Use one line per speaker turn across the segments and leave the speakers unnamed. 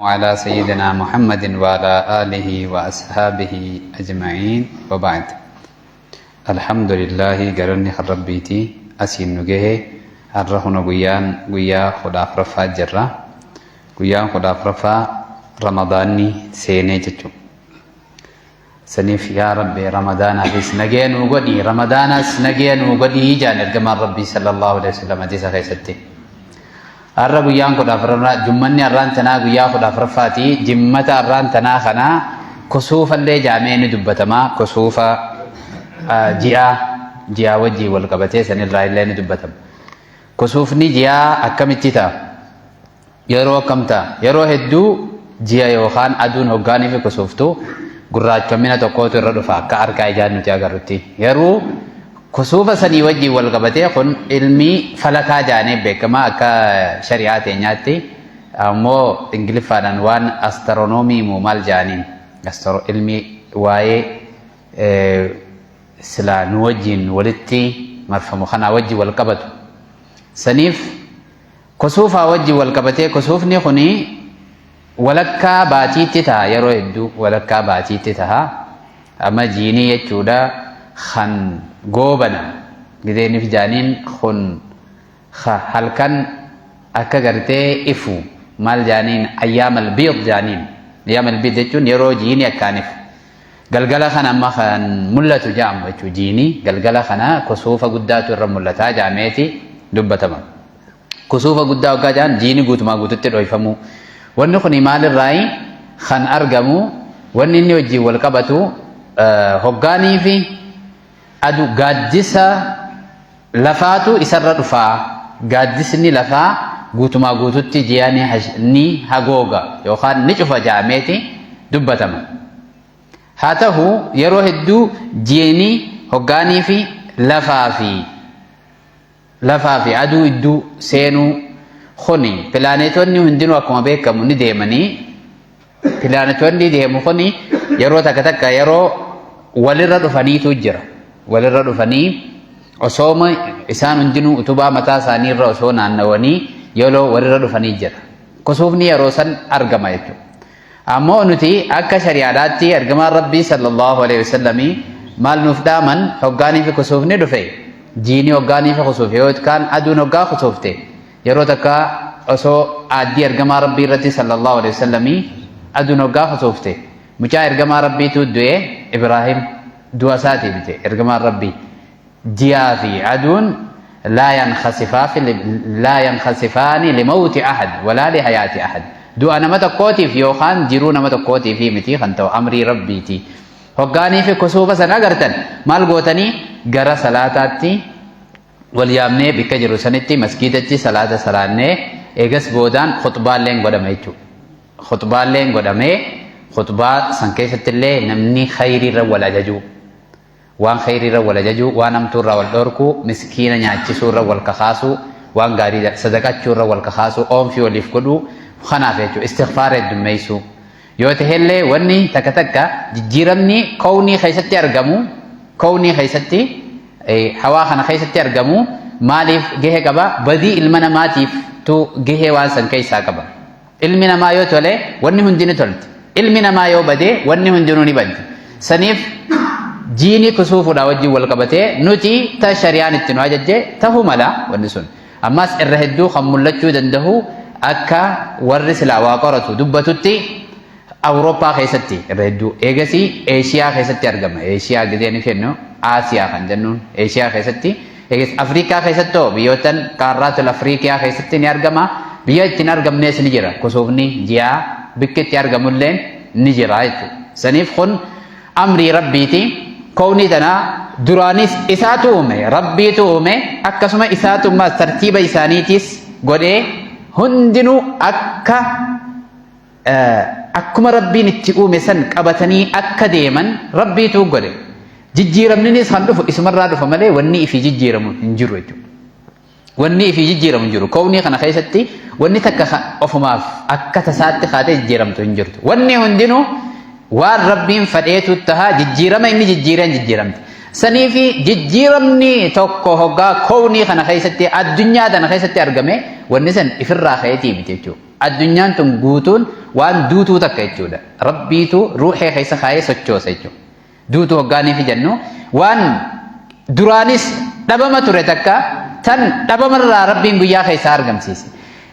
وعلى سيدنا محمد وعلى آله وأصحابه أجمعين وبعد. الحمد لله قالني ربيتي أسين نجيه الرهن قيان قيا خدا فرفا جرة قيان خدا فرفا رمضاني سيني جتشو سنيف يا ربي رمضان أفيس نجين وقدي رمضان نجين وقدي جان الجمال ربي صلى الله عليه وسلم حديث خيستي. Har'a guyyaan 14 jummanni har'aan tanaa guyyaa 14ffaati. Jimmata har'aan tanaa kana kusuufallee jaamee ni dubbatama. Kusuufa ji'aa wajjii wal qabatee sanirraa illee ni dubbatama. Kusuufni ji'aa akkamitti ta'a? Yeroo akkam ta'a? Yeroo hedduu ji'a yookaan aduun hoggaanii fi kusuuftu gurraachamina tokkootu irra dhufa akka harkaa ijaan nuti agarrutti. Yeroo kusuufa sanii wajjin wal qabatee kun ilmi falakaa jaanee beekama akka shari'aa teenyaatti, ammoo ingiliffaadhaan waan astiroonoomii moo maal jaaniin ilmi waa'ee silaa nu wajjin walitti marfamu kanaa wajjin wal qabatu. Saniif kusuufaa wajjin wal qabatee kusuufni kuni walakkaa baatiitti ta'a, yeroo hedduu walakkaa baatiitti ta'a. Amma jiinii jechuudha kan goobana gideeniif jaaniin kun halkan akka gartee ifu maal jaaniin ayyaamal biid jaaniin. Ayyaamal biid jechuun yeroo jiini akkaan ifu galgala kana amma kan mul'atu jaamu jechuu, jiini galgala kana kusuufa guddaatu irra mul'ataa jaameeti dubbatama. Kusuufa guddaa hoggaa jaan jiini guutumaa guututti dhoyfamuu. Wanni kun maalirraayi kan argamu? Wanni inni wajjin wal qabatu hoggaanii fi adu gaaddisa lafaatu isarra dhufaa. Gaaddisni lafaa guutumaa guututti ji'a ni hagooga yookaan ni cufa jaameeti dubbatama. Haa ta'u yeroo hedduu jiini hoggaanii fi lafaa fi aduu idduu seenuu kuni pilaaneetonni hundinuu akkuma beekamu ni deemanii. Pilaanetoonni deemu kuni yeroo takka takka yeroo walirra dhufaniitu jira. Walirra dhufanii osooma isaan hundinuu utubaa mataa isaanii irra osoo naannawanii yeroo walirra dhufanii jira. Kusuufni yeroo san argama jechuudha. Ammoo nuti akka shari'aadhaatti ergamaan Rabbii sallallahu alaihi wasallamii maal nuuf dhaaman? Hoggaanii fi kusuufni dhufe, jiini hoggaanii fi kusuufe yookaan aduun hoggaa kusuufte, yeroo takka osoo aaddii ergamaa Rabbii irratti sallallahu alaihi wasallamii aduun hoggaa kusuufte, mucaa ergamaa Rabbiitu du'e, Ibraahim, du'a isaatiif jedhe ergamaan Rabbii, ji'aa fi aduun laa yankhasifaani limawti ahad walaa lihayaati ahad, du'a nama tokkootiif yookaan jiruu nama tokkootiif miti kan ta'u, amrii Rabbiiti. Hoggaanii fi kusuufa san agartan maal gootanii? Gara salaataatti wal yaamnee bikka jiru sanitti masgiidatti salaata salaannee eegas boodaan khutbaalleen godhama jechuudha. Khutbaalleen godhamee khutbaa san keessatti illee namni khayriirra wal ajajuu, waan khayriirra wal ajajuu, waan hamtuurraa wal dhorkuu, miskiina nyaachisuurra wal kakaasuu, waan gaarii sadaqachuurra wal kakaasuu, oomfii waliif godhuu kanaaf jechuudha. Istighfaara heddummeessuu. Yoo ta'ellee wanni takka takka jijjiiramni kownii keessatti argamu, kownii keessatti hawaa kana keessatti argamu maaliif gahee qaba? Badii ilma namaatiif tu gahee waan san keessaa qaba. Ilmi namaa yoo tole wanni hundi ni tolti. Ilmi namaa yoo bade wanni hundinuu ni baddi. Saniif jiini kusuufuudha wajjin wal qabatee nuti ta shari'aan itti nu ajajje tahuu mala wanni sun. Ammas irra hedduu kan mul'achuu danda'u akka warri silaa waa qoratu dubbatutti Awurooppaa keessatti irra hedduu, eegasii Eeshiyaa keessatti argama. Eeshiyaa gizee ni kennu Aasiyaa kan jennuun Eeshiyaa keessatti, eegas Afrikaa keessatti hoo biyyoottan qaarraatul Afrikiyaa keessatti ni argama. Biyya ittiin argamnees ni jira. Kusuufni ji'aa bikki itti argamulleen ni jira jechuudha. Saniif kun amrii Rabbiiti. Kownii tana duraanis isaatu uume, Rabbiitu uume, akkasuma isaatu ammas tartiiba isaaniitis godhee hundinuu akka akkuma Rabbiin itti uume san qabatanii akka deeman Rabbiitu godhe. Jijjiiramninis kan dhufu isumarraa dhufa malee wanni ifii jijjiiramu hin jiru jechuudha. Wanni ifii jijjiiramu hin jiru. Kownii kana keessatti wanni takka ofumaaf akka tasaatti kaatee jijjiiramtu hin jirtu. Wanni hundinuu waan Rabbiin fadheetu tahaa, jijjiirama inni jijjiireen jijjiiramti. Saniifi jijjiiramni tokko hoggaa kownii kana keessatti, addunyaa tana keessatti argame, wanni san ifirraa ka'eetii miti jechuudha. Addunyaan tun guutuun waan duutuu takka jechuudha. Rabbiitu ruuxee keessa kaayee sochoosa jechuudha. Duutuu hoggaaniif jennu waan duraanis dhabama ture takka tan dhabamarraa Rabbiin guyyaa keessaa argamsiise.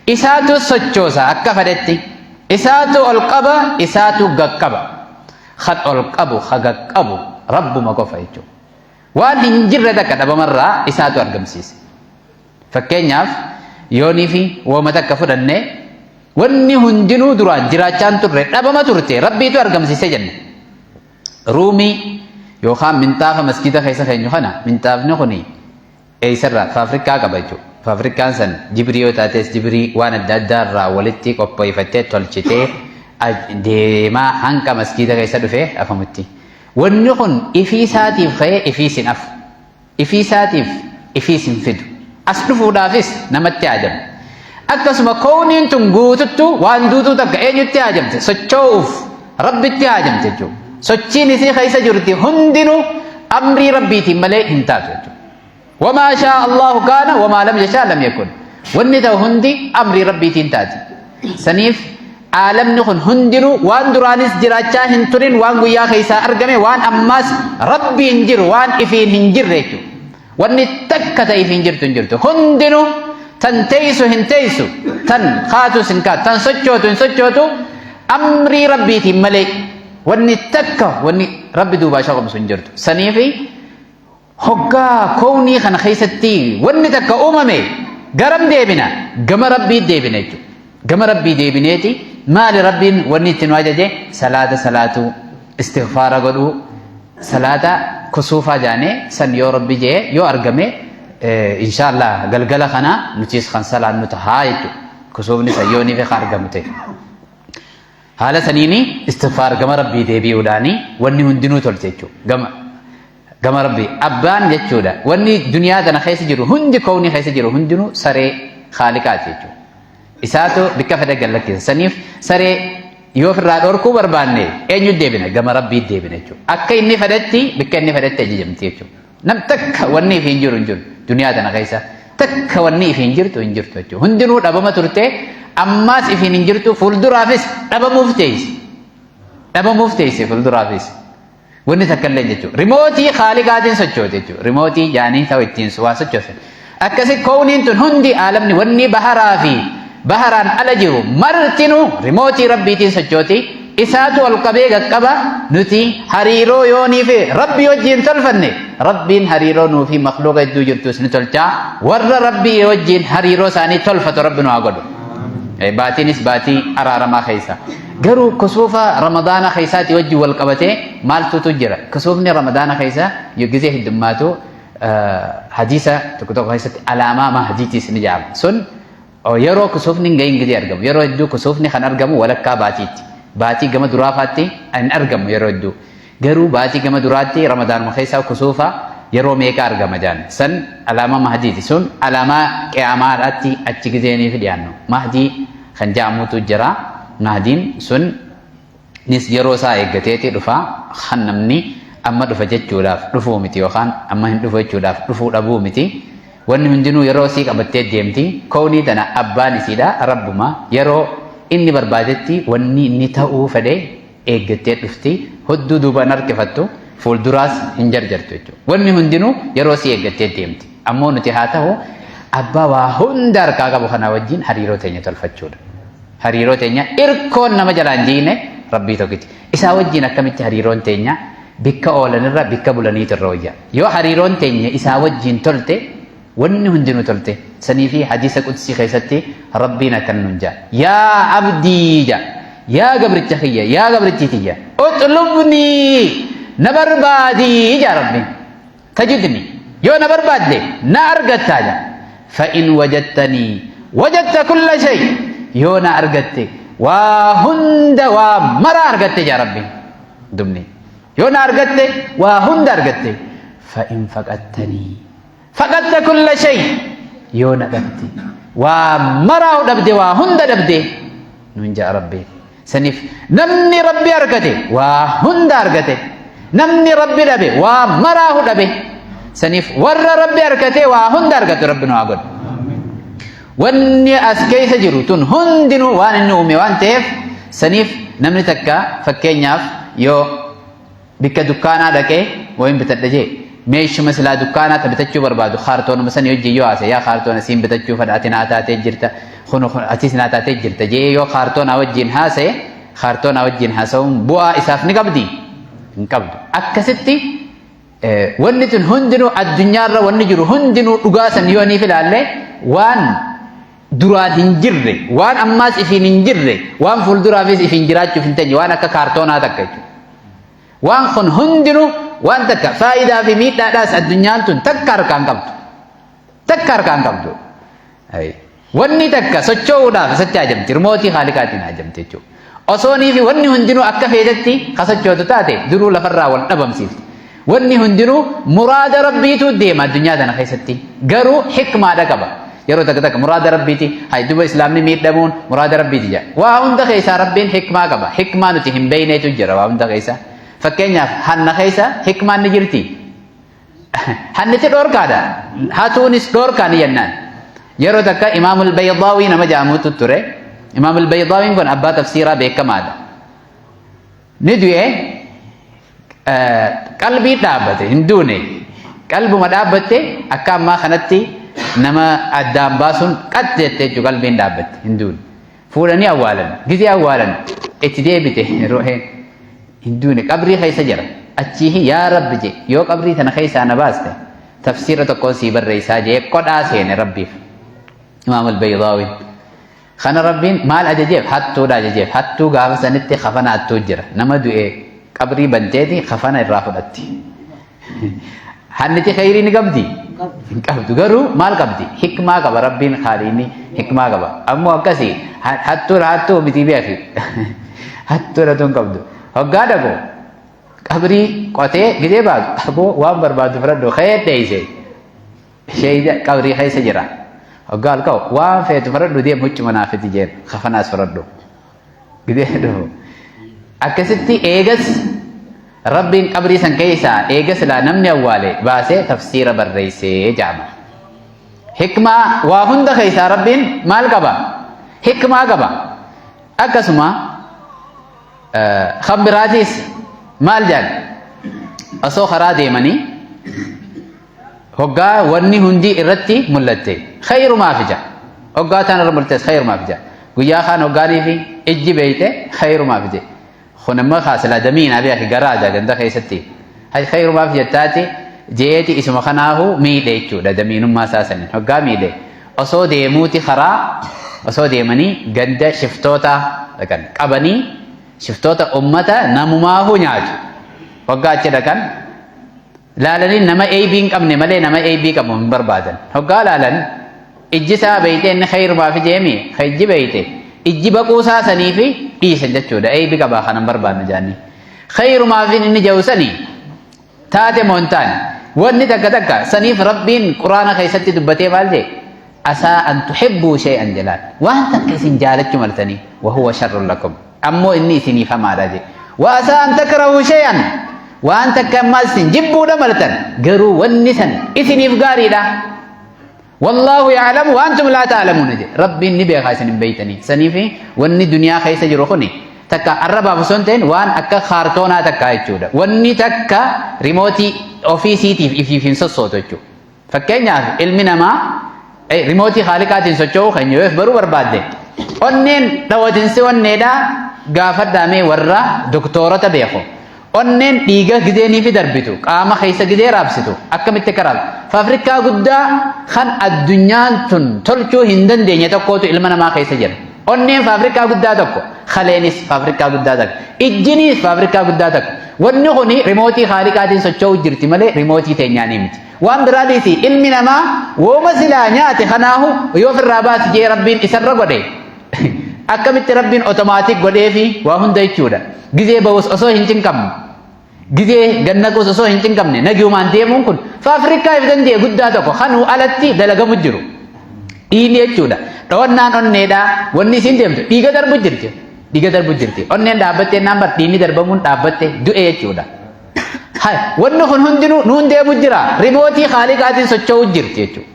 Isaatu sochoosa akka fedhetti. Isaatu ol qaba, isaatu gaqqaba. Kan ol qabu, ka gaqqabu Rabbuma qofa jechuudha. Waan hin jirre takka dhabamarraa isaatu argamsiise. Fakkeenyaaf yoonii fi wooma takka fudhanne wanni hundinuu duraan jiraachaa hin turre, dhabama turte, Rabbiitu argamsiise jenna. Ruumii yookaan minxaafa masgiida keessa keenyu kana, minxaafni kuni eessarraa faafrikaa qaba jechuudha. Faafrikaan san jibrii yoo taates jibrii waan adda addaa irraa walitti qopheeffattee tolchitee deemaa hanga masgiida keessa dhufee afamutti. Wanni kun ifii isaatiif ka'ee ifiis hin afu. Ifii isaatiif ifiis hin fidu. As dhufuudhaafis namatti haajama. Akkasuma koowniin tun guututtu waan duutuu takka eenyutti haajamte? Socho'uuf Rabbitti haajamte jechuudha. Sochiin isii keessa jirti hundinuu amrii Rabbiitiin malee hin taatu jechuudha. Wamaa shaa Allahu kaana wamaa lam yashaa lam yakun. Wanni ta'u hundi amrii Rabbiitiin taati. Saniif aalamni kun hundinuu waan duraanis jiraachaa hin turin, waan guyyaa keessaa argame, waan ammaas Rabbiin jiru, waan ifiin hin jirre jechuudha. Wanni takka ta ifiin jirtu hin jirtu. Hundinuu tan teessu hin teessu, tan kaatus hin kaatu, tan sochootu hin sochootu, amrii Rabbiitiin malee wanni takka wanni Rabbi duubaa shaqomsu hin jirtu. Saniifi hoggaa kownii kana keessatti wanni takka uumame garam deebina? Gama Rabbii deebina jechuudha. Gama Rabbii deebineeti maali Rabbiin wanni itti nu ajaje? Salaata salaatuu, istighfaara godhuu, salaata kusuufaa jaanee san yoo Rabbi jee yoo argame, inshaallah galgala kana nutis kan salaannu tahaa jechuudha. Kusuufni san yoo ni fi argamu ta'e. Haala saniini istighfaar, gama Rabbii deebi'uudhaani wanni hundinuu tolte jechuudha. Gama Rabbii abbaan jechuudha. Wanni duniyaa tana keessa jiru hundi, kownii keessa jiru hundinuu saree Khaaliqaati jechuudha. Isaatu bikka fedhe gallakkisa. Saniif saree yoo ofirraa dhorkuu barbaanne eenyu deebina? Gama Rabbii deebina jechuudha. Akka inni fedhetti, bikka inni fedhetti ajajamti jechuudha. Nam takka wanni ifi hin jiru hin jiru. Duniyaa tana keessa takka wanni ifi hin jirtu hin jirtu jechuudha. Hundinuu dhabama turte, ammaas ifiin hin jirtu, fuulduraafis dhabamuuf teessi. Dhabamuuf teessi fuulduraafis. Wanni takka illee jechuudha. Rimootii Khaaliqaatiin sochooti jechuudha. Rimootii jaanii ta'u ittiin waa sochoosan. Akkasi koowniin tun hundi, aalamni wanni baharaa fi baharaan ala jiru martinuu rimootii Rabbiitiin sochooti. Isaatu ol qabee qaqqaba. Nuti hariiroo yoonii fi Rabbii wajjin tolfanne, Rabbiin hariiroo nuu fi makhluuqa hedduu jirtus ni tolchaa. Warra Rabbii wajjin hariiroo isaanii tolfatu Rabbi nu haa godhu. Baatiinis baatii araaramaa keessa. Garuu kusuufa Ramadaana keessaati wajjin wal qabatee maaltutu jira? Kusuufni Ramadaana keessa gizee heddummaatu hadiisa tokko tokko keessatti alaamaa mahdiitis ni jedhama. Sun yeroo kusuufni hin gahin gizee argamu. Yeroo hedduu kusuufni kan argamu walakkaa baatiitti. Baatii gama duraafaatti hin argamu yeroo hedduu. Garuu baatii gama duraatti Ramadaanuma keessaa kusuufa yeroo meeqa argama jaan. San alaamaa mahdiiti. Sun alaamaa qiyaamaadhaatti achi gizeeniif dhiyaannu. Mahdii kan jedhamutu jira. Mahdiin sun nis yeroo isaa eeggateeti dhufa. Kan namni amma dhufa jechuudhaaf dhufuu miti, yookaan amma hin dhufu jechuudhaaf dhufuu dhabuu miti. Wanni hundinuu yeroo isii qabattee deemti. Kownii tana abbaan isiidha Rabbuma. Yeroo inni barbaadetti wanni inni ta'uu fedhe eeggattee dhufti. Hudduu duubaan harkifattu, fuulduraas hin jarjartu jechuudha. Wanni hundinuu yeroo isii eeggattee deemti. Ammoo nuti haa ta'u abbaa waa hunda harkaa qabu kana wajjin hariiroo teenya tolfachuudha. Hariiroo teenya irkoon nama jalaan jiine Rabbii tokkichi. Isaa wajjin akkamitti hariiroon teenya? Bikka oolanirra bikka bulaniitu irra wayya. Yoo hariiroon teenya isaa wajjin tolte, wanni hundinuu tolte. Sanii fi hadiisa qudsii keessatti Rabbiin akkan nun jaa. Yaa abdii jaa. Yaa gabricha kiyya, yaa gabrichi tiyya. Uxlubnii, na barbaadii jaa Rabbiin. Tajidni, yoo na barbaadde na argattaa jaa. Fa'in wajadtanii wajadta kulla shay, yoo na argatte waa hunda, waa mara argatte jaa Rabbiin. Dubni. Yoo na argatte waa hunda argatte. Fa'in faqattanii faqatta kulla shay, yoo na dhabde waa maraa dhabde, waa hunda dhabde nun jaa Rabbiin. Saniif namni Rabbi argate waa hunda argate. Namni Rabbi dhabe waa maraahu dhabe. Saniif warra Rabbi argate waa hunda argatu Rabbi nu haa godhu. Wanni as keessa jiru tun hundinuu waan inni uume waan ta'eef Saniif namni takka fakkeenyaaf yoo bikka dukkaanaa dhaqee wayin bitadha jee, meeshuma silaa dukkaanaa ta bitachuu barbaadu kaartoonuma sanii wajjin yoo haase, yaa kaartoona siin bitachuu fedha, ati naa taatee jirta, kun atis naa taatee jirta jee yoo kaartoonaa wajjin haase, kaartoonaa wajjin haasa'uun bu'aa isaaf ni qabdi? Hin qabdu. Akkasitti wanni tun hundinuu, addunyaarra wanni jiru hundinuu, dhugaa san yoo niif ilaalle, waan duraan hin jirre, waan ammaas ifiin hin jirre, waan fuulduraafis ifiin jiraachuuf hin teenye, waan akka kaartoonaa takka jechuudha. Waan kun hundinuu waan takka faayidaa fi miidhaadhaas addunyaan tun takka harkaan qabdu. Takka harkaan qabdu. Wanni takka socho'uudhaaf isatti hajamti. Rimootii haaliqaatiin hajamti jechuudha. Osoonii fi wanni hundinuu akka feetetti ka sochootu taate, duruu lafarraa wal dhabamsiifti. Wanni hundinuu muraada rabbiitu deema addunyaa tana keessatti. Garuu hikmaadha qaba. Yeroo takka takka muraada rabbiiti. Hay, duba islaamni miidhamuun muraada rabbiiti jedha. Waa hunda keessaa rabbiin hikmaa qaba. Hikmaa nuti hin beeyneetu jira waa hunda keessa. Fakkeenyaaf, hanna keessa hikmaan ni jirti. Hanniti dhoorkaadha. Hatuunis dhoorkaa ni jennaan. Yeroo takka Imaamul Baydaawii nama jedhamutu ture. Imaamul Baydaawiin kun abbaa tafsiiraa beekamaadha. Ni du'e, qalbii dhaabbate, hin duune. Qalbuma dhaabbatte, akka ammaa kanatti nama addaan baasuun qat jette jechuudha, qalbiin dhaabbatte, hin duune. Fuudhanii awwaalan. Gizee awwaalan itti deebite ruuheen, hin duune, qabrii keessa jira. Achii yaa Rabbi je, yoo qabrii tana keessaa na baaste tafsiira tokkoon sii barreessaa jee qodhaa seene Rabbiif. Imaam al-Baydaawiin. Kana Rabbiin maal ajajeef? Hattuudha ajajeef. Hattuu gaafa sanitti kafana hattuu jira. Nama du'e qabrii banteeti kafana irraa fudhatti. Hanniti khayrii ni qabdi? Hin qabdu. Garuu maal qabdi? Hikmaa qaba Rabbiin, haaliini hikmaa qaba. Ammoo akkasii hattuudha hattuu miti beeki. Hattuudha tun qabdu. Hoggaa dhaqu qabrii qotee gidee baasu, aboo waan barbaadu fudhadhu ka'ee dheeyse. Sheeyda qabrii keessa jira. Hoggaa ol ka'u, waan feetu fudhadhu deem, huccuma naaf fidi jeen, kafanaas fudhadhu. Gidee dhufu. Akkasitti eegas Rabbiin qabrii san keessaa eega silaa namni awwaale baasee tafsiira barreessee jedhama. Hikmaa waa hunda keessaa Rabbiin maal qaba? Hikmaa qaba. Akkasuma kan biraatiis maal jedhan? Osoo karaa deemanii hoggaa wanni hundi irratti mul'atte khayrumaaf ija. Hoggaa taan irra mul'attes khayrumaaf ija. Guyyaa kaan hoggaanii fi ijji beeyte khayrumaaf ije. Kun immoo kaasilaa damiinaa beeki garaada ganda keessatti. Hay, khayrumaaf jettaati jeeti isuma kanaahu miidhe jechuudha damiinummaa isaa saniin. Hoggaa miidhe osoo deemuuti, karaa osoo deemanii ganda shiftoota dhaqan, qabanii shiftoota ummata namumaahu nyaatu. Hoggaa achi dhaqan laalanii nama eeybii hin qabne malee nama eeybii qabu hin barbaadan. Hoggaa laalan ijji isaa beeytee, inni khayrumaaf jeemi ijji beeyte, ijji baquu isaa sanii fi dhiisan jechuudha. Eeybi qabaa kanan barbaadnu jaanii. Khayrumaaf inni jedhu sanii taate moo hin taane? Wanni takka takka saniif Rabbiin quraana keessatti dubbatee maal jee? Asaa an tuhibbuu shay'an jalaan. Waan takka isin jaalachuu maltanii, wa huwa sharrun lakum. Ammoo inni isiniif hamaadha jee. Wa asaa an takrahu shay'an, waan takka ammaas isin jibbuudha maltan, garuu wanni san isiniif gaariidha. Wallaahu ya'lamu wa antum laa ta'lamuuna jedhe. Rabbiin ni beekaa, isin hin beeytanii. Saniifi wanni duniyaa keessa jiru kuni takka arrabaaf osoo hin ta'in waan akka kaartoonaa takka jechuudha. Wanni takka rimootii ofiisiitiif ifiif hin sossootu jechuudha. Fakkeenyaaf, ilmi namaa rimootii haaliqaatiin socho'uu keenya yoo baruu barbaadde, onneen dhawatinsi onneedhaa gaafadhaamee warra doktoorota beeku. Onneen dhiiga gizeenii fi darbitu qaama keessa gizee raabsitu akkamitti akka raabsitu. Faafrikaa guddaa kan addunyaan tun tolchuu hin dandeenye tokkotu ilma namaa keessa jira. Onneen faafrikaa guddaa tokko, kaleenis faafrikaa guddaa tokko, ijjiniis faafrikaa guddaa tokko. Wanni kuni rimootii haaliqaatiin socho'uu jirti malee rimootii teenyaanii miti. Waan biraa dhiisi, ilmi namaa wooma silaa nyaate kanaahu yoo ofirraa baasi jee Rabbiin isarra godhe, akkamitti Rabbiin otomaatik godheefi waa hunda jechuudha. Gizee bahus osoo hin cinqamne, gizee gannaquus osoo hin cinqamne nagiyumaan deemuun kun faafrikaa if danda'e guddaa tokko kanuu alatti dalagamu jiru. Dhiigni jechuudha. Dhawannaan onneedhaa wanni isiin deemtu dhiiga darbu jirti. Dhiiga darbu jirti. Onneen dhaabbattee naan bar dhiigni darbamuun dhaabbatte, du'e jechuudha. Hai, wanni kun hundinuu nuun deemu jira. Rimootii haaliqaatiin socho'uu jirti jechuudha.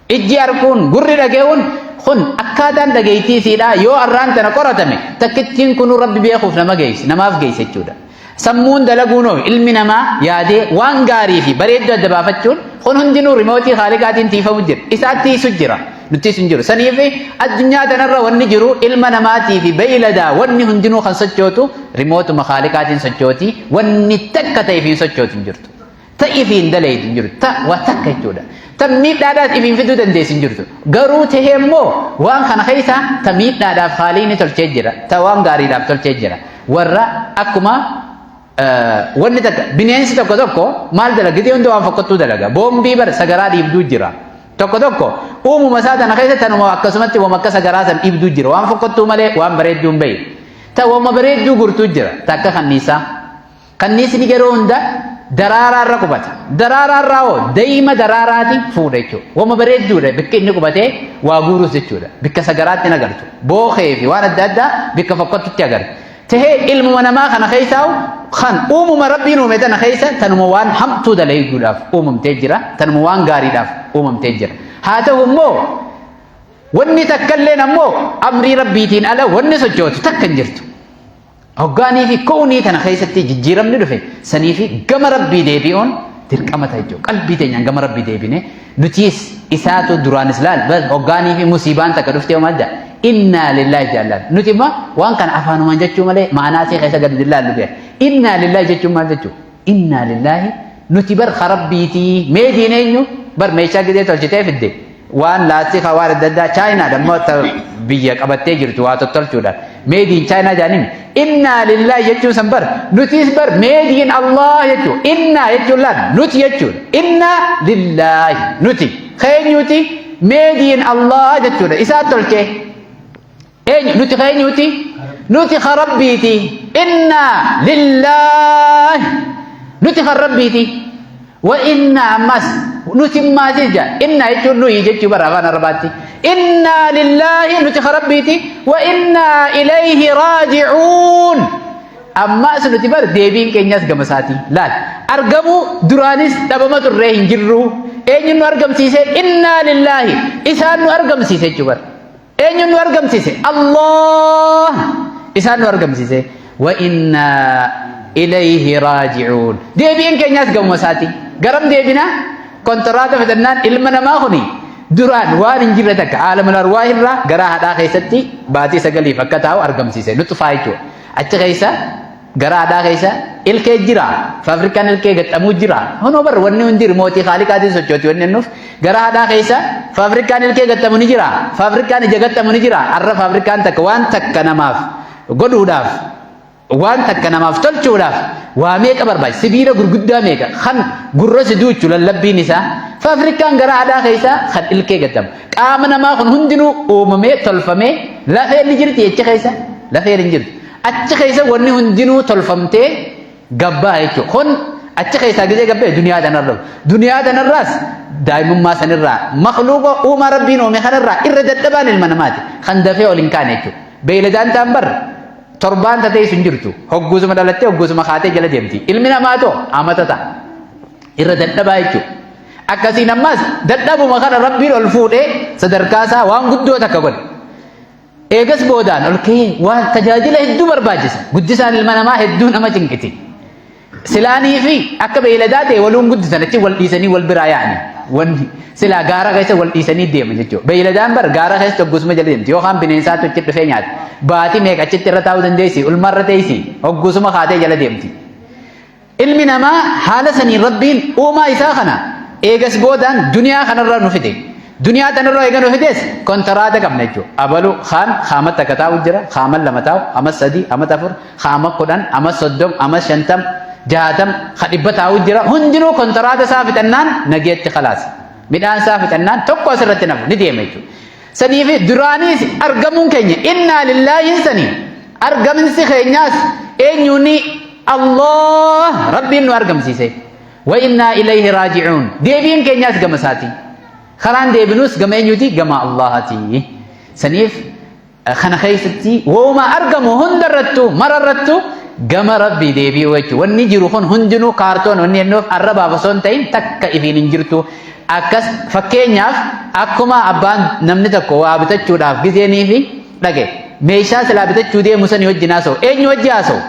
Ijji arguun, gurri dhaga'uun Kun akkaataan dhageettii isiidhaa yoo arraan tana qoratame takkittiin kunuu Rabbi beekuuf nama geessi, namaaf geesse jechuudha. Sammuun dalaguun hoo ilmi namaa yaadee waan gaarii fi bareedduu adda baafachuun kun hundinuu rimootii Khaaliqaatiin tiifamu jira. Isaa tiisu jira. Nuti sun jiru. Saniif addunyaa tanarra wanni jiru ilma namaatii fi beeyladaa wanni hundinuu kan sochootu rimootuma Khaaliqaatiin sochooti. Wanni takka ta'e fi sochootu hin jirtu. Ta ifiin dalaytu hin jirtu. Ta waa takka jechuudha. Ta miidhaadhaas ifiin fiduu dandeessu hin jirtu. Garuu tahee immoo waan kana keessa ta miidhaadhaaf Khaaliqni tolchee jira. Ta waan gaariidhaaf tolchee jira. Warra akkuma wanni takka bineensi tokko tokko maal dalaga gidee hunda waan fokkottuu dalaga. Boombii bar sagaraa dhiibduu jira. Tokko tokko uumuma isaa tana keessa tanuma akkasumatti wama akka sagaraa san dhiibduu jira. Waan fokkottuu malee waan bareedduu hin bahin. Ta wama bareedduu gurtuu jira. Ta akka kanniisaa. Kanniisni yeroo hunda daraaraa irra qubata. Daraaraa irraa hoo dayima daraaraati fuudha jechuudha. Wama bareedduudha bikka inni qubatee waa guurus jechuudha. Bikka sagaraatti hin agartu. Bookee fi waan adda addaa bikka fokkottutti agartu. Tahee ilmuma namaa kana keessaa kan uumuma Rabbiin uume tana keessa tanuma waan hamtuu dalaguudhaaf uumamtee jira. Tanuma waan gaariidhaaf uumamtee jira. Haa ta'u immoo wanni takkalleen ammoo amrii Rabbiitiin ala wanni sochootu takka hin jirtu. Hoggaanii fi kownii tana keessatti jijjiiramni dhufe sanii fi gama Rabbii deebi'uun dirqama ta'a jechuudha. Qalbii teenyaan gama Rabbii deebine nutiis isaatu duraanis laal bal hoggaanii fi musiibaan takka dhuftee maal jedha innaa lillaahi jaallaan nuti immoo waan kana afaanumaan jechuu malee ma'anaa isii keessa gadi laallu beeka. Innaa lillaahi jechuun maal jechuudha? Innaa lillaahi nuti bar ka Rabbiitii meediin eenyu bar meeshaa gidee tolchitee fidde waan laastika waan adda addaa chaayinaadha immoo ta biyya qabattee jirtu waa tottolchuudhaan meediin chaayinaa jaaniin innaa lillaahi jechuun san bar nutis bar meediin Allah jechuu innaa jechuun laan nuti jechuudha innaa lillaahi nuti keenyuti meediin Allah jechuudha isaa tolchee Eenyu nuti ka eenyuti? Nuti ka Rabbiiti. Innaa lillaahi. Nuti kan Rabbiiti. Wa innaa ammas nuti maasis jaa. Innaa jechuun nuyi jechuu bara afaan Arabaatti. Innaa lillaahi nuti ka Rabbiiti. Wa innaa ilayhi raaji'uun. Ammas nuti bar deebiin keenyas gama isaatii. Laal argamuu duraanis dhabama turree hin jirru. Eenyu nu argamsiise? Innaa lillaahi. Isaan nu argamsiise jechuu bara. Eenyuun nu argamsiise? Allah! Isaan nu argamsiise. Wa innaa ilayhi raaji'uun. Deebiin keenyaas gamuma isaati. Garam deebina? Kontiraata fidannaan ilma namaa kuni duraan waan hin jirre takka aalamul arwaah irraa garaa haadhaa keessatti baatii sagaliif akka taa'u argamsiise. Nuxfaa jechuudha. Achi keessa Garaa haadhaa keessa ilkee jira. Faafrikaan ilkee gaxxamuu jira. Honoo bar wanni hundi rimootii Khaaliqaatiin sochooti wanni jennuuf garaa haadhaa keessa faafrikaan ilkee gaxxamu ni jira. Faafrikaan ija gaxxamu ni jira. Har'a faafrikaan takka waan takka namaaf godhuudhaaf waan takka namaaf tolchuudhaaf waa meeqa barbaachisa? Sibiila gurguddaa meeqa kan gurra si duuchu lallabbiin isaa. Faafrikaan garaa haadhaa keessa kan ilkee gaxxamu. Qaama namaa kun hundinuu uumamee tolfamee lafeen ni jirti jecha keessa lafeen hin jirtu. Achi keessa wanni hundinuu tolfamtee gabbaa jechuudha. Kun achi keessaa gizee gabbee duniyaa tanarra dhufa. Duniyaa tanarraas daa'imummaa sanirraa makluuqa uumaa Rabbiin uume kanarraa irra dadhabaan ilma namaati. Kan dafee ol hin kaane jechuudha. Beeyladaan ta'an bar torbaan tatee sun jirtu. Hogguusuma dhalattee hogguusuma kaatee jala deemti. Ilmi namaa too amata ta'a. Irra dadhabaa jechuudha. Akkasiin ammas dadhabuma kana Rabbiin ol fuudhee sadarkaa isaa waan guddoo takka godhe. Eegas boodaan ol ka'ee waan tajaajila hedduu barbaachisa. Guddisaan ilma namaa hedduu nama cinqiti. Silaanii fi akka beeyladaa ta'e waluun guddisan achi wal dhiisanii wal biraa yaa'ani. Wanni silaa gaara keessa wal dhiisanii deema jechuudha. Beeyladaan bar gaara keessa hoggusuma jala deemti yookaan bineensaatu achi dhufee nyaata. Baatii meeqa achitti irra taa'uu dandeessi ulmarra teessi hoggusuma kaatee jala deemti. Ilmi namaa haala saniin Rabbiin uumaa isaa kana eegas boodaan duniyaa kanarra nu fide. Duniyaa tanarra eega nu fides kontiraata qabna jechuudha. Abalu kaan kaama takka taa'u jira, kaama lama taa'u, ama sadi, ama afur, kaama 10, ama 30, ama 50, 60, ka 100 taa'u jira. Hundinuu kontiraata isaa fixannaan nageetti khalaas. Midhaan isaa fixannaan tokko asirratti nafu ni deema jechuudha. Saniifi duraaniis argamuun keenya innaa lillaahiin sanii argaminsi keenyaas eenyuuni Allah Rabbiin nu argamsiise. Wa innaa ilayhi raaji'uun. Deebiin keenyaas gama isaati. Karaan deebinuus gama eenyuti? Gama Allahati. Saniif kana keessatti wooma argamu hundarrattu mararrattu Gama Rabbii deebi'uu jechuudha. Wanni jiru kun hundinuu kaartoon wanni jennuuf arrabaaf osoo hin ta'in takka ifiin hin jirtu. Akkas fakkeenyaaf akkuma abbaan namni tokko waa bitachuudhaaf gizeenii fi dhaqe meeshaa silaa bitachuu deemu sanii wajjin haasa'u. Eenyu wajji haasa'u?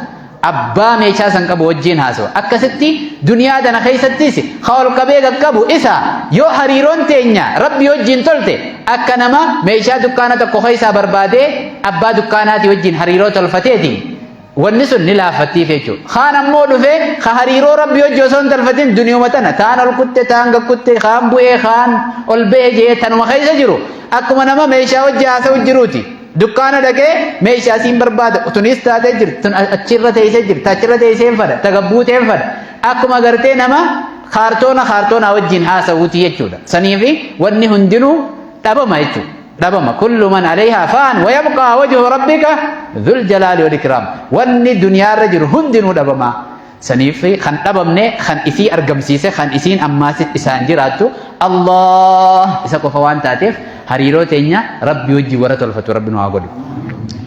Abbaa meeshaa san qabu wajjin haasa'u. Akkasitti duniyaa tana keessattis ka ol qabee qaqqabu isa. Yoo hariiroon teenya Rabbii wajjin tolte, akka nama meeshaa dukkaana tokko keessaa barbaadee abbaa dukkaanaatii wajjin hariiroo tolfateeti. Wanni sun ni laaffattiif jechuudha. Kaan ammoo dhufee ka hariiroo Rabbii wajji osoo hin tolfatin duniyuma tana taan ol kutte, taan gad kutte, kaan bu'ee, kaan ol ba'e jee tanuma keessa jiru akkuma nama meeshaa wajji haasa'u jiruuti. Dukkaana dhaqee meeshaa siin barbaada, tunis taatee jirti, tun achirra teessee jirti, achirra teessee hin fada, tagabbuutee hin fada. Akkuma gartee nama kaartoona kaartoonaa wajjin haasa'uuti jechuudha. Saniifi wanni hundinuu dhabama jechuudha. Dhabama. Kullu man alayhaa faan wa yabqaa wajhu rabbika dhul jalaali wal ikraam. Wanni duniyaarra jiru hundinuu dhabama. Saniif kan dhabamne, kan isii argamsiise, kan isiin ammaas isaan jiraattu Allah isa qofa waan taateef, hariiroo teenya Rabbi wajji warra tolfatu Rabbi nu haa godhu.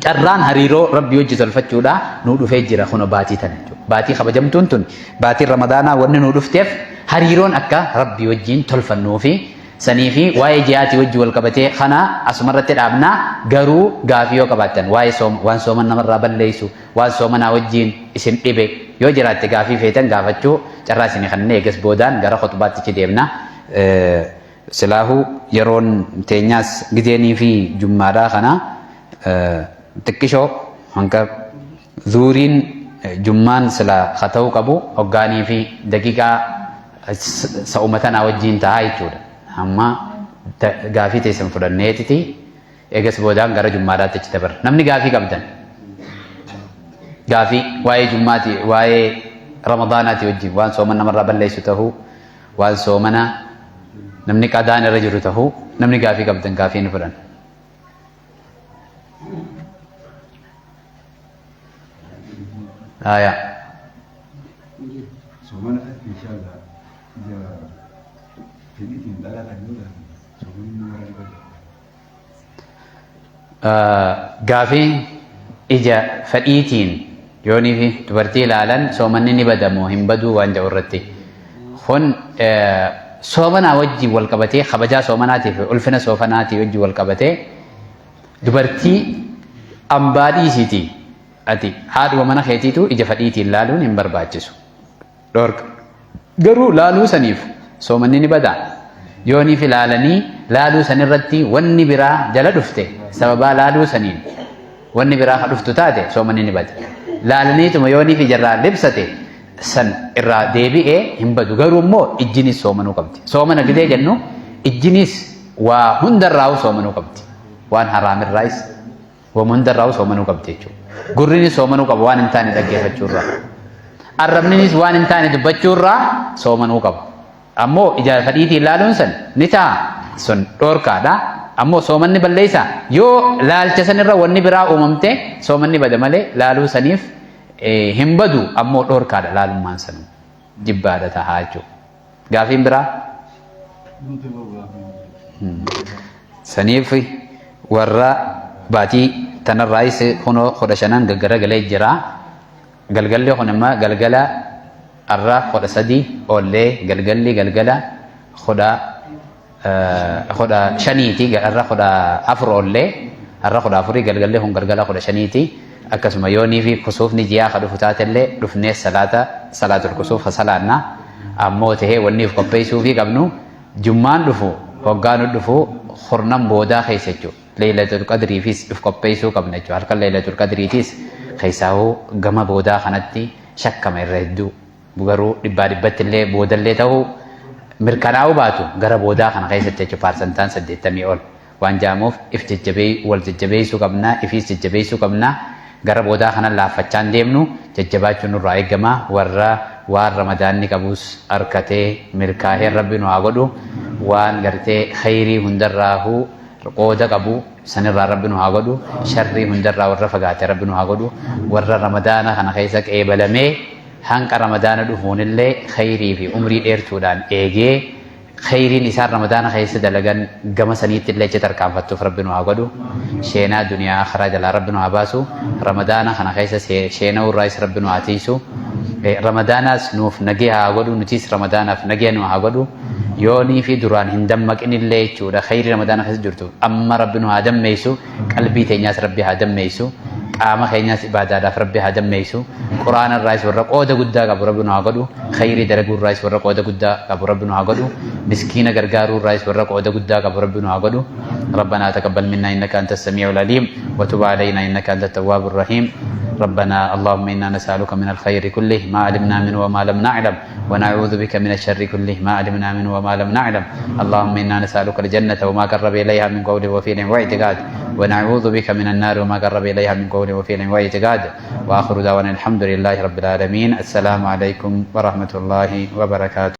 Carraan hariiroo Rabbi wajji tolfachuudha nu dhufee jira kuno baatii tana jechuudha. Baatii kabajamtuun tun, baatiin Ramadaanaa, wanni nu dhufteef hariiroon akka Rabbi wajjiin tolfannuu fi sanii fi waa'ee ji'aatii wajji wal qabatee kana asumarratti dhaabnaa. Garuu gaafii yoo qabaattan, waa'ee sooma, waan sooman namarraa balleessu, waan soomanaa wajjiin isin dhibe yoo jiraatte, gaafii feetan gaafachuu carraa isinii kanneen, eegas boodaan gara khutbaattichi deemna. Silaahu yeroon teenyaas gizeenii fi jummaadhaa kana xiqqishoo hanga zuuriin jummaan sila ka ta'uu qabu hoggaanii fi daqiiqaa sa'uma tanaa wajjiin ta'a jechuudha. Amma gaafii teessan fudhanneetiti eegas boodaan gara jummaadhaatti achi dabarra. Namni gaafii qabdan, gaafii waa'ee jummaati, waa'ee Ramadaanaati wajjin, waan sooman namarraa balleessu tahuu, waan soomana namni qadaan irra jiru tahuu, namni gaafii qabdan gaafii ni fudhan. Aya.
Soomana irratti inshallah ija fedhiitiin dhalaa kan yoo ta'an soomanni nama bada.
Gaafii ija fedhiitiin yoonii fi dubartii ilaalan soomanni ni badamoo hin baduu waan jedhu irratti. Kun soomanaa wajjin wal qabatee, kabajaa soomanaatii fi ulfina soomanaatii wajjin wal qabatee, dubartii ambaa dhiisiitii ati haadhuma mana keetiitu ija fedhiitiin laaluun hin barbaachisu. Dhorka. Garuu laaluu saniif soomanni ni badaa? Yooniif ilaalanii laaluu sanirratti wanni biraa jala dhufte, sababaa laaluu saniin wanni biraa ka dhuftu taate, soomanni ni bada. Laalaniituma yooniif ijarraa libsate san irraa deebi'ee hin badu. Garuu immoo ijjinis soomanuu qabdi. Soomana gidee jennu ijjinis waa hundarraa'u soomanuu qabdi. Waan haraamirraayis waan hundarraa'u soomanuu qabdi jechuudha. Gurrinis soomanuu qaba waan hin taane dhaggeeffachuurraa. Arrabninis waan hin taane dubbachuurraa soomanuu qaba. Ammoo ija fedhiitiin ilaaluun san ni ta'a, sun dhoorkaadha. Ammoo soomanni balleessa? Yoo laalcha sanirra wanni biraa uumamte soomanni bada malee laaluu saniif hin badu. Ammoo dhoorkaadha, laalummaan sanuu jibbaadha tahaa jechuudha. Gaafiin biraa? Saniif warra baatii tanarraayis kunoo 15n gaggaragalee jira. Galgalli kun immoo galgala arra 13 oollee, galgalli galgala 15ti, arra 14 oollee, arra 14, galgalli kun galgala 15ti. Akkasuma yoonii fi kusuufni ji'aa ka dhufu taatellee dhufnee salaata salaatul kusuuf ka salaanna. Ammoo tahee wanni if qopheessuufii qabnu, jummaan dhufu hoggaa nu dhufu kurnan boodaa keessa jechuudha. Leeylatul Qadriifis if qopheessuu qabna jechuudha. Halkan Leeylatul Qadriitis keessaahuu gama boodaa kanatti shakkama irra hedduu. Garuu dhibbaa dhibbatti illee boodallee ta'uu mirkanaa'uu baatu, gara boodaa kana keessatti jechuudha paarsantaan 80 ol waan jedhamuuf if jajjabee wal jajjabeessuu qabna, ifiis jajjabeessuu qabna. Gara boodaa kana laaffachaan deemnu jajjabaachuun nurraa eegama. Warra waan Ramadaanni qabus harkatee milkaaheen Rabbi nu haa godhu. Waan gartee khayrii hundarraahuu qooda qabu sanirraa Rabbi nu haa godhu. Sharrii hundarraa warra fagaate Rabbi nu haa godhu. Warra Ramadaana kana keessa qeebalamee hanqa Ramadaana dhufuunillee khayrii fi umrii dheertuudhaan eegee Kheyriin isaan Ramadaana keessa dalagan gama saniitti illee achi tarkaanfattuuf Rabbi nu haa godhu. Sheenaa duniyaa akhiraa jalaa Rabbi nu haa baasu. Ramadaana kana keessa sheena'uu irraayis Rabbi nu haa tiiysu. Ramadaanaas nuuf nagaya haa godhu nutiis Ramadaanaaf nagaya nu haa godhu. Yoonii fi duraan hin dammaqinillee jechuudha kheyrii Ramadaana keessa jirtu amma Rabbi nu haa dammeessu. Qalbii teenyaas Rabbi haa dammeessu. Qaama keenyaas ibaadaadhaaf Rabbi haa dammeessu. Qur'aana irraayis warra qooda guddaa qabu Rabbi nu haa godhu. Khayrii dalaguu irraayis warra qooda guddaa qabu Rabbi nu haa godhu. Miskiina gargaaruu irraayis warra qooda guddaa qabu Rabbi nu haa godhu. ربنا تقبل منا إنك أنت السميع العليم وتب علينا إنك أنت التواب الرحيم. ربنا اللهم إنا نسألك من الخير كله ما علمنا منه وما لم نعلم، ونعوذ بك من الشر كله ما علمنا منه وما لم نعلم. اللهم إنا نسألك الجنة وما قرب إليها من قول وفعل واعتقاد، ونعوذ بك من النار وما قرب إليها من قول وفعل واعتقاد. وآخر دعوانا الحمد لله رب العالمين. السلام عليكم ورحمة الله وبركاته.